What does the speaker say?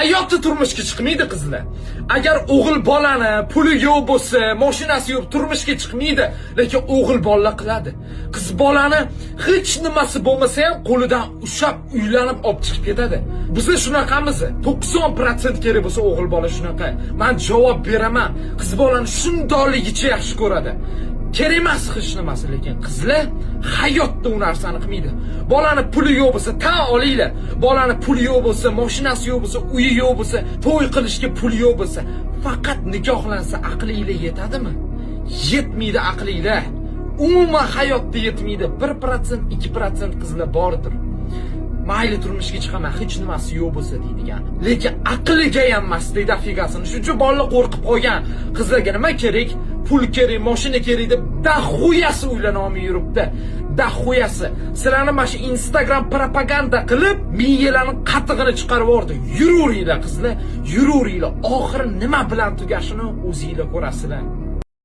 Hayotda turmushga chiqmaydi qizlar. Agar o'g'il bolani puli yo'q bo'lsa, mashinasi yo'q, turmushga chiqmaydi, lekin o'g'il bola qiladi. Qiz bolani hech nimasi bo'lmasa ham qo'lidan ushlab uylanib olib chiqib ketadi. Biz shunaqamiz. 90% kerak bo'lsa, o'g'il bola shunaqa. Men javob beraman. Qiz bolani shundoqligicha yaxshi ko'radi. Kerak emas hech nimasi, lekin qizlar hayotda u narsani qilmaydi. Bolani puli yo'q bo'lsa, tan olinglar. Bolani puli yo'q bo'lsa, mashinasi yo'q bo'lsa, uyi yo'q bo'lsa, to'y qilishga puli yo'q bo'lsa, faqat nikohlansa, aqlinglar yetadimi? Yetmaydi aqlinglar. Umuman hayotda yetmaydi. 1%, 2% qizlar bordir. Mayli, turmushga chiqaman, hech nimasi yo'q bo'lsa, deydigan. Lekin aqliga ham emas deydi офига sini. Shuning uchun bolalar qo'rqib qolgan. Qizlarga nima kerak? Pul kerak, mashina kerak deb дохуя si uylana olmay yuribdi. Дохуя si. Sizlarni mana shu Instagram propaganda qilib, miyalarni qatig'ini chiqarib yubordi. Yuraveringlar, qizlar, yuraveringlar. Oxiri nima bilan tugashini o'zinglar ko'rasizlar.